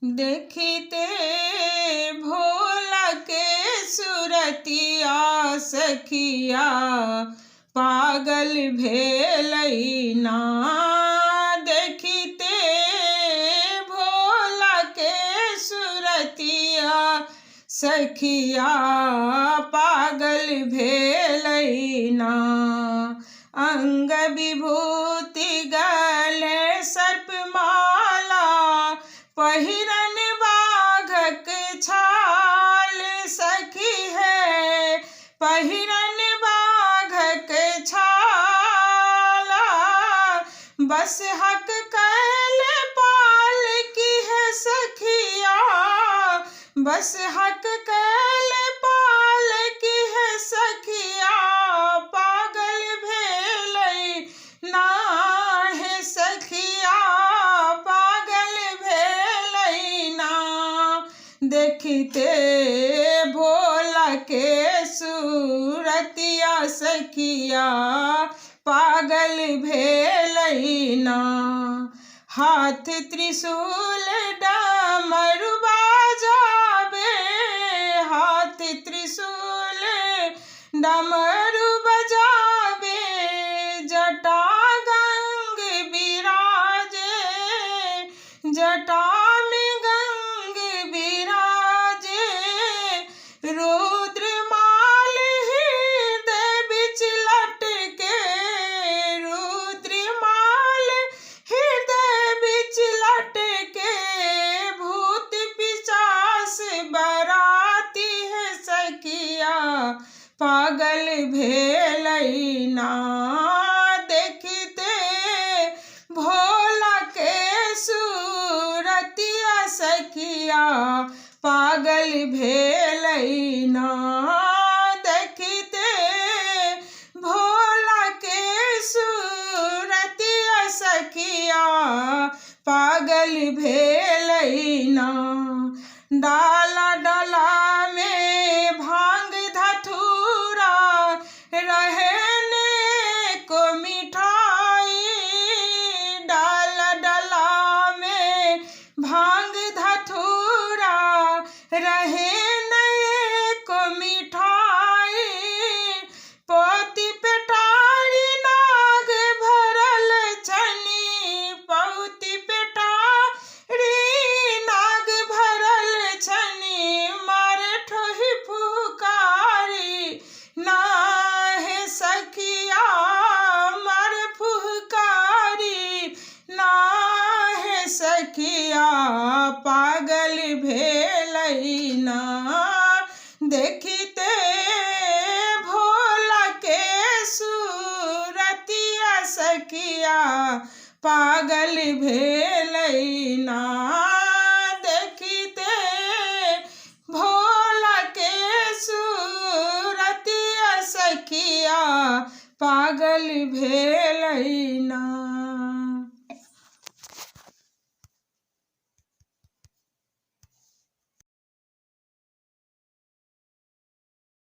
देखिते भोला के सुरतिया सखिया पागल भेलै ना। देखिते भोला के सुरतिया सखिया पागल भेलै ना। अंग विभूति गले सर्पमाला पहिरन बाघक छाल सखी है पहिरन बाघक छाला। बस हक कैल पाल की है सखिया बस हक कैल पाल की है सखिया पागल भेलै ना हे सखिया पागल भेलै ना। देखिते भोला के सूरतिया सखिया पागल भेलै ना। हाथ त्रिशूल डमरू बजाबे हाथ त्रिशूल डमरू बजाबे जटा गंग बिराजे जटा में गंग बिराजे। रुद्र माल हृदय बिच लटके रुद्र माल हृदय बिच लटके भूत पिशाच बराती है सखिया पागल भेलै ना। देखिते भोला के सूरतिया सखिया पागल भेलै ना। देखिते भोला के सूरतिया सखिया पागल भेलै ना। डाला डाला में भांग धतूरा रहने को मिठाई डाला डाला में भांग धतूरा रहने को मिठाई। पोती पेटारी नाग भरल छनी पौती पेटारी नाग भरल छनी मार ठोहि फुकारी ना हे सखिया मार फुकारी ना हे सखिया पागल भेलै ना। देखिते भोला के सूरतिया सखिया पागल भेलै ना। देखिते भोला के सूरतिया सखिया पागल भेलै।